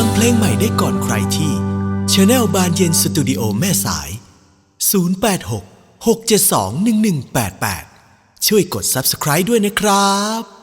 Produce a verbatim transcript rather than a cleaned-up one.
ฟังเพลงใหม่ได้ก่อนใครที่ Channel บานเย็นสตูดิโอแม่สาย ศูนย์แปดหก หกเจ็ดสอง หนึ่งหนึ่งแปดแปด ช่วยกด Subscribe ด้วยนะครับ